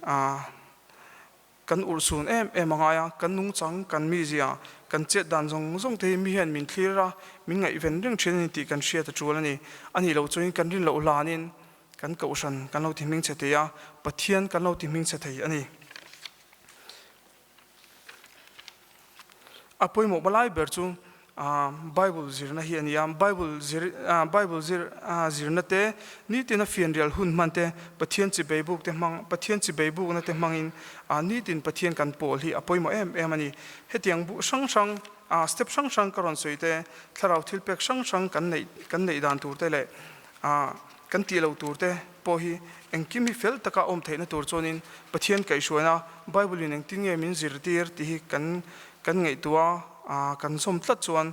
kan urhsun em em a ngai a, kan nungchang, kan mizia, kan chet dan zawng zawng te hi mi hian min thlir a, min ngaihven reng thin a ni tih kan hriat a tul a ni. A nih loh chuan kan rin loh hlanin kan kohhran kan lo ti hming chhe thei a, Pathian kan lo ti hming chhe thei a ni. A pawimawh balai ber chu Bible zirna hi a ni a, Bible zir Bible zir zirna te, nitina fianrial hun hman te, Pathian chi beibuk te hmang Pathian chi beibukna te hmangin nitin Pathian kan pawl hi a pawimawh em em a ni. Hetiang bu hrang hrang step hrang hrang ka rawn sawi te, thlarau thilpek hrang hrang kan neih kan neih dan tur te leh kan tih lo tur te pawh hi engkim hi fel taka awm theihna tur chuanin Pathian kaihhruaina Bible in engtin nge min zirtir tih hi kan kan ngaihtuah a, kan zawm tlat chuan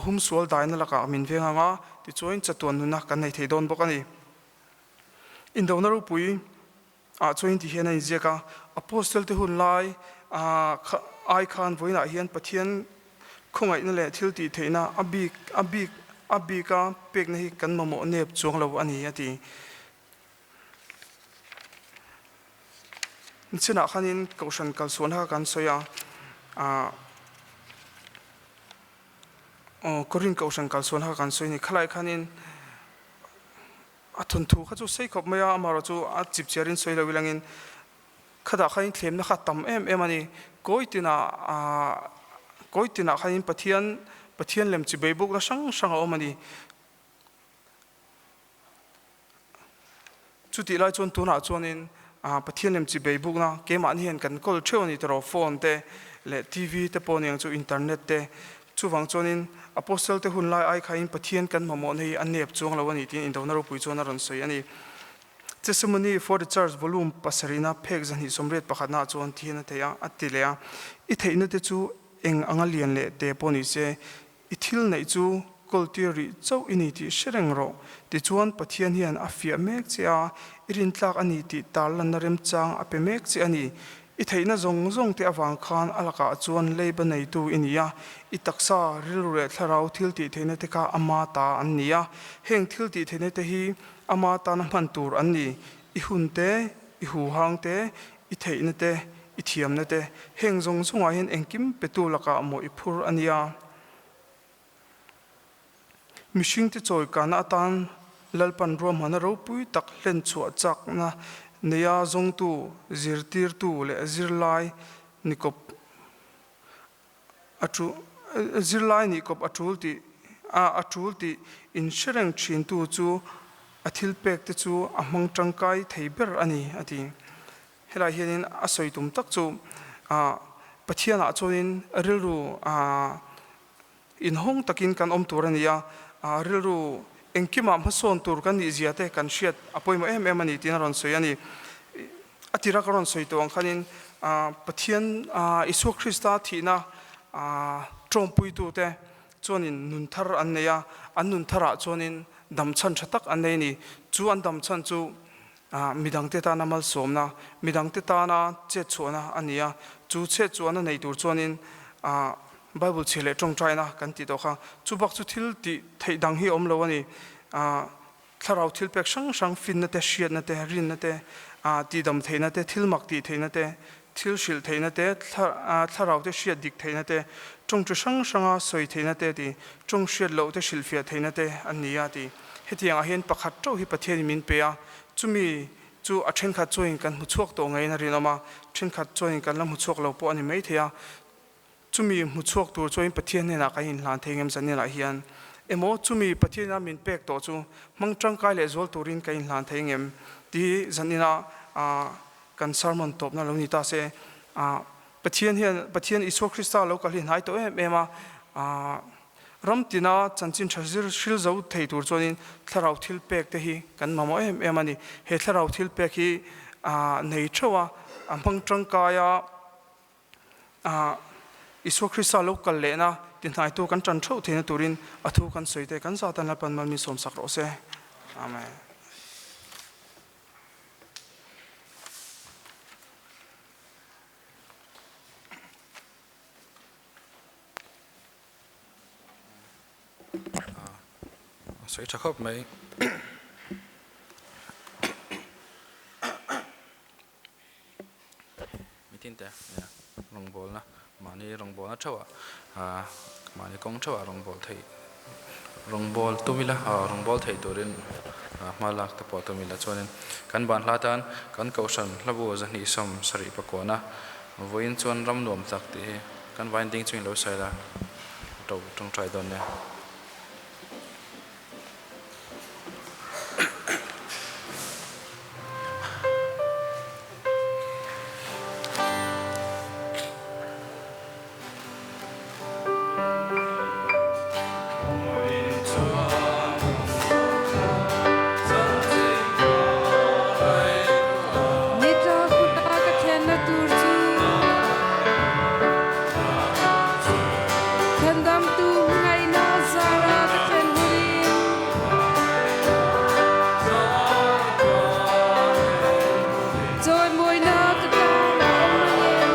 humsual daina lakah min veng ang a, tichuan chatuan nuna kan nei thei dawn bawk a ni. Indona ropui ah chuan ti hian a inziak a, Apostle te hun lai ai khan vawiinah hian Pathian khawngaihna leh thil tih theihna a bik a bik a bika pekna hi kan mamawh nep chuang lo a ni a ti. Chinah khanin Kohhran kalsualna kha kan sawi a, aw Korin Kohhran kalsualna kha kan sawi a ni. Khalai khanin a thawnthu kha chu sei khawp mai a, amaherawh chu a chip chiarin sawi lo ilangin khatah khanin thlemna kha a tam em em a ni. Kawi tinah kawi tinah khanin Pathian Pathian lem chi beibukna hrang hrang a awm a ni. Chutih lai chuan tunah chuanin Pathian lem chi bei bukna keimahni hian kan kawl theuh a ni tawh phone te leh TV te pawh aniang chu internet te chuvang chuanin Apostle te hun lai ai khain Pathian kan mamawhna hi a nep chuang lo a ni tiin indona ropui chuan a rawn sawi a ni. Testimony for the Church Volume pasarihna phek 281 nah chuan thian a thei a, a ti leh a, I theihna te chu eng anga lian leh te pawh ni se I thil neih chu kawltir rih chauh i ni tih hre reng rawh. Tichuan, Pathian hian a fiah mek che a, i rintlak a ni tih tarlanna remchang a pe mek che a ni. I theihna zawng zawng te avang khan a lakah chuan leiba neitu i ni a, i taksa, rilru leh thlarau thil tih theihna te kha ama ta an ni a. Heng thil tih theihna te hi ama tana hman tur an ni. I hun te, i huhang te, i theihna te, i thiamna te, heng zawng zawngah hian engkim petu lakah maw i phur a nia. Mihringte chawikana atan Lalpan ruahmanna ropui tak hlen chhuah chakna neia zawngtu, zirtirtu leh zirlai ni kawp a tu zirlai nih kawp a tul tih a a tul tih inhre reng thintu chu a thil pek te chu a hmang tangkai thei ber a ni a ti. Helai hianin a sawi tum tak chu ah Pathianah chuanin rilru ah inhawng takin kan awm tur a ni a, ah rilru engkimah hmasawn tur kan nih zia te kan hriat a pawimawh em em a ni tiin a rawn sawi a ni. A tira ka rawn sawi tawh ang khanin Pathian Isua Krista thihna tawmpuitute chuanin nun thar an nei a, an nun tharah chuanin damchhan tha tak an nei a ni. Chu an damchhan chu midangte tana malsawmna, midangte tana chetchhuahna a ni a, chu chetchhuahna nei tur chuanin Bible chhia leh tawngtaina kan tih tawh kha. Chu bak chu thil tih theih dang hi a awm lo a ni. Thlarau thilpek hrang hrang finna te, hriatna te, rinna te, tihdam theihna te, thil mak tih theihna te, thil hrilh theihna te, thlarau te hriat dik theihna te, tawng chi hrang hranga sawi theihna te ti, tawng hriat loh te hrilhfiah theihna te an ni a ti. Hetiangah hian pakhat tauh hi Pathianin min pe a, chumi chu a thenkhat chuanin kan hmu chhuak tawh ngeiin a rinawm a, thenkhat chuanin kan la hmu chhuak lo pawh a ni maithei a. Chumi hmu chhuak tur chuan Pathian hnenah kan inhlan thei ngem Zanilah hian emaw chumi Pathianina min pek tawh chu hmang tangkai leh zual turin kan inhlan thei ngem tih Zanina kan sermon tawpna lo ni ta se. Pathian hian Pathian Isua Krista lo kal hi hnai tawh em em a, ram tina chanchin tha zir hril zo thei tur chuanin thlarau thil pek te hi kan mamawh em em a ni. He thlarau thil pek hi nei theuh a, a hmang tangkai a, Isua Krista lo kal lehna tihnaitu kan tan theuh theihna turin a thu kan sawi te kan zatan Lalpan mal min sawmsak rawh se. Amen. Sawi tha khawp mai. tin te rawngbawlna mahni rawngbawlna theuhah mahni kawng theuhah rawngbâwl theih rawngbâwl tum ila rawngbâwl thei turin hma lak te pawh tum ila chuanin kan ban hla tan kan kohhran hlabu 274na vawiin chuan ram nuam tak tih hi kan vain ding chungin lo sawi la to tawngtai dawn nia. Ni tla hun a ka thlenna tur chu Chhandamtu hmangaihna zara ka thlen hunin Chawimawina ka tan a awm angem?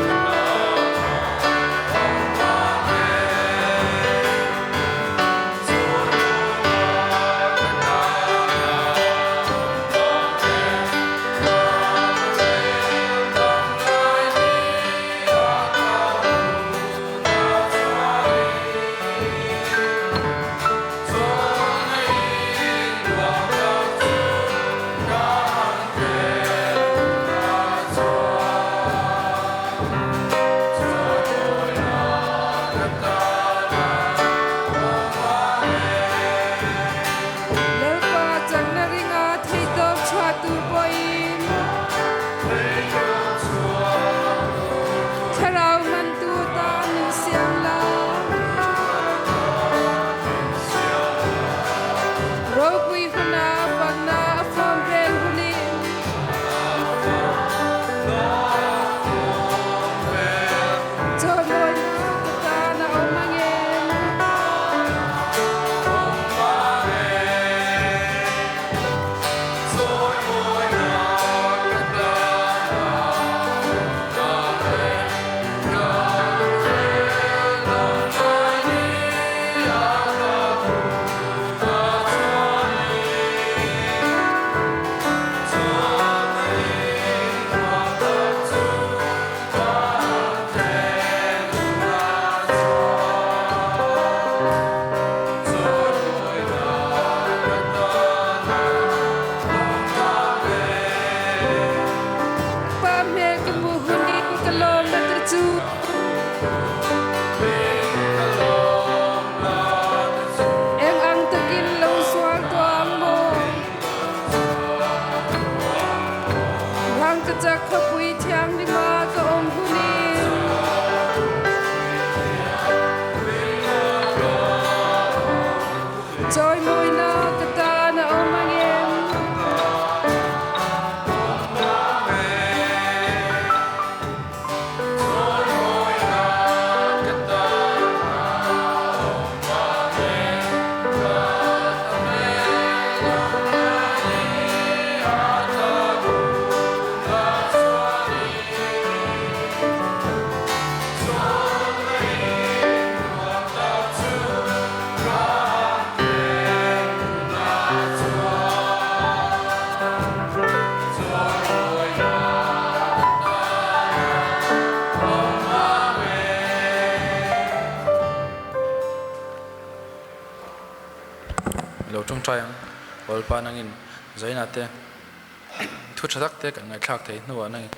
Lalpa chakna ringa theihtawp chhuah tur pawhin Thlarau hmantu tan min siam la. Ropui huna fakna a fawm reng hunin Chawimawina ka tan a awm angem? Pa hmel ka hmuh hunin ka lawm na te chu. Eng ang takin lo sual tuah ang maw? Rangkachak khawpui thianghlim ah ka um hunin. Chawimawina ka tan a um angem? Lo tawngtai ang, Lalpa nangin Zaina te thu tha tak te kan ngaihthlak theih hnuah nangin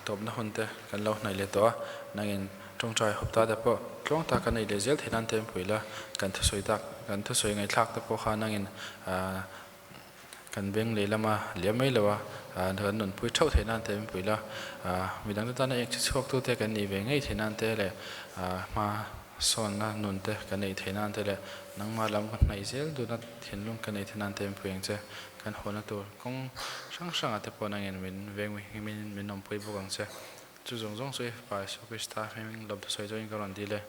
tawpna hun te kan lo hnaih leh tawh a, nangin Tawngtai hawpta te pawh tluang tak a nei leh zel theih nan te pui la, kan thusawi tak, kan thusawi ngaihthlak te pawh khan angin kan beng leh lama liam mai lo a, kan nunpui theuh theih nan te pui la, midang te tana eng chhe chhuak tu te kan nih ve ngei theih nan te leh hma sawnna nun te kan neih theih nan te leh nangmah lam ka hnaih zel duhna thinlung ka neih theih nan te pui ang che, kan hawhna tur kawng hrang hrangah te pawh nangin min veng min awmpui bawk ang che. Chu zawng zawng chu i Fapa Isua Krista hming lawmthu sawi zawngin ka rawn dil e.